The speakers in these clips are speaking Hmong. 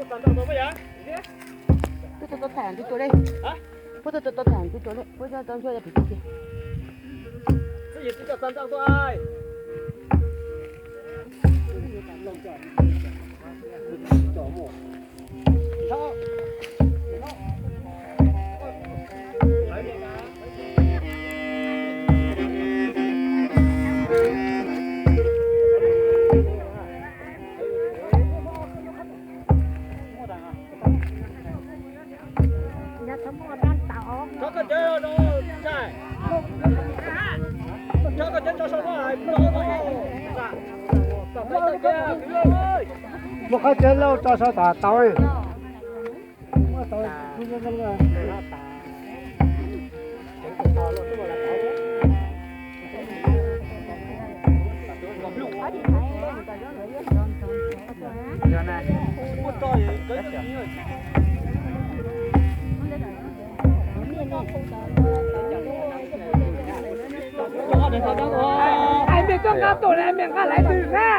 Puab tuaj tuaj tham ntxiv tuaj le. Puab tuaj tuaj tham ntxiv tuaj le, puab coj tau ntsuab yog pim tij. Muab qhov cawv lauj tso saum tau tau. Ai, mej tuaj nqa tuaj le, mej nqa laiv twg na?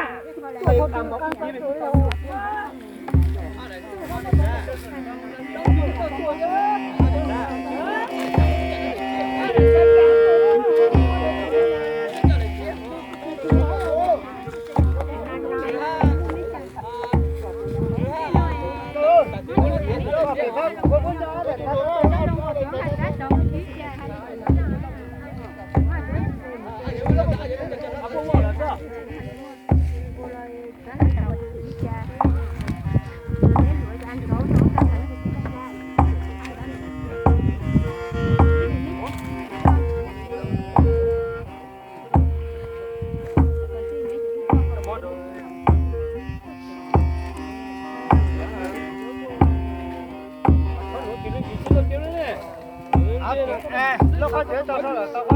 Lub qhov cawv tso saum tau.